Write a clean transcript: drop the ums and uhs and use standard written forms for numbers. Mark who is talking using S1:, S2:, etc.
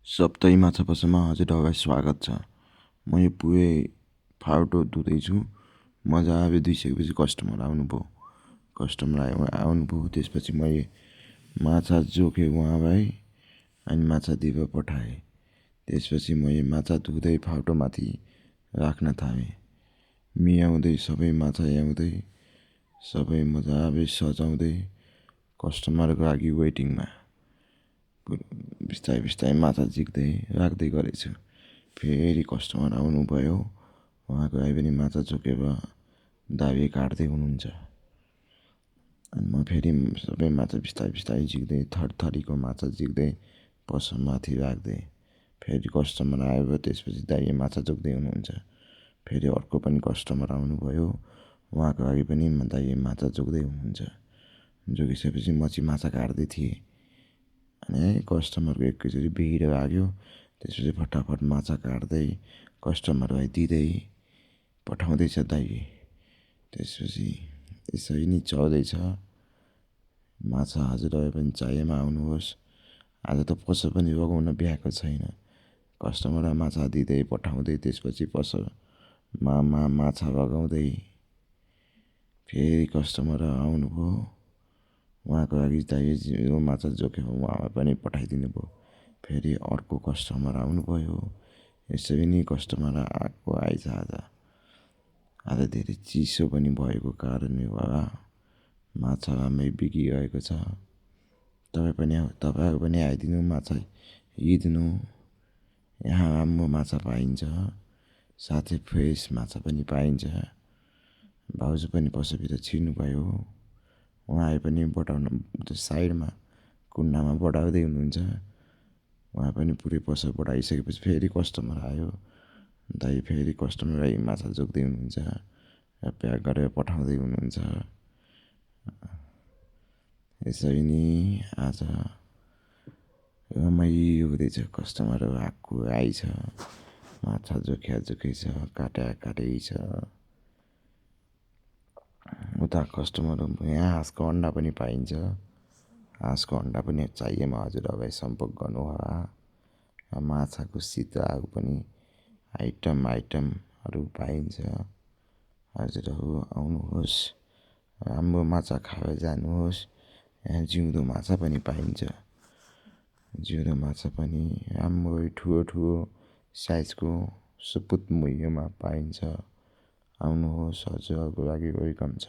S1: सप्ताही माछा पसलमा हजुरहरूलाई स्वागत छ। म यो पुरै फाल्टो धुँदैछु। मजा आयो धुइसकेपछि कस्टमर आउनुभयो। त्यसपछि मैले माछा जोखेँ उहाँलाई अनि माछा दिएर पठाएँ। त्यसपछि मैले माछा धुँदै फाल्टोमाथि राख्न थालेँ। मिलाउँदै सबै माछा ल्याउँदै सबै मजाले सजाउँदै कस्टमरको लागि वेटिङमा बिस्तारै बिस्तारै माछा झिक्दै राख्दै गरेछु। फेरि कस्टमर आउनुभयो। उहाँको लागि पनि माछा झोकेर दाबी काट्दै हुनुहुन्छ। अनि म फेरि सबै माछा बिस्तारै बिस्तारै झिक्दै थरीको माछा झिक्दै पसलमाथि राख्दै फेरि कस्टमर आयो। त्यसपछि दाइले माछा झोक्दै हुनुहुन्छ। फेरि अर्को पनि कस्टमर आउनुभयो। उहाँको लागि पनि दाइले माछा झोक्दै हुनुहुन्छ। जोगिसकेपछि म चाहिँ माछा काट्दै थिएँ। अनि कस्टमरको एकैचोटि भिड लाग्यो। त्यसपछि फटाफट माछा काट्दै कस्टमरलाई दिँदै पठाउँदैछ दाइले। त्यसपछि यसरी नै चल्दैछ। माछा हजुरलाई पनि चाहिएमा आउनुहोस्। आज त पसल पनि लगाउन भ्याएको छैन। कस्टमरलाई माछा दिँदै पठाउँदै त्यसपछि पसलमा माछा लगाउँदै फेरि कस्टमर आउनुभयो। उहाँको लागि दाइले माछा जोखेर उहाँलाई पनि पठाइदिनु भयो। फेरि अर्को कस्टमर आउनुभयो। यसरी नै कस्टमर आइछ। आज धेरै चिसो पनि भएको कारणले होला माछा राम्रै बिग्रिरहेको छ। तपाईँहरू पनि आइदिनु माछा लिनु। यहाँ राम्रो माछा पाइन्छ। साथै फ्रेस माछा पनि पाइन्छ। भाउजू पनि पसलभित्र छिर्नुभयो। उहाँले पनि बढाउनु साइडमा कुन्डामा बढाउँदै हुनुहुन्छ। उहाँ पनि पुरै पसल बढाइसकेपछि फेरि कस्टमर आयो। दाइ फेरि कस्टमरलाई माछा जोक्दै हुनुहुन्छ र प्याक गरेर पठाउँदै हुनुहुन्छ। यसरी नै आज रमाइलो हुँदैछ। कस्टमरहरू आइछ। माछा जोखै छ, काटै छ। उता कस्टमरहरू यहाँ हाँसको अन्डा पनि पाइन्छ। हाँसको अन्डा पनि चाहिएमा हजुरहरूलाई सम्पर्क गर्नुहोला। माछाको सिताहरू पनि आइटमहरू पाइन्छ। हजुरहरू आउनुहोस्। राम्रो माछा खाएर जानुहोस्। यहाँ जिउँदो माछा पनि पाइन्छ। जिउँदो माछा पनि राम्रो ठुलो साइजको सुपुत मूल्यमा पाइन्छ। आउनुहोस्। हजुरहरूको लागि वेलकम छ।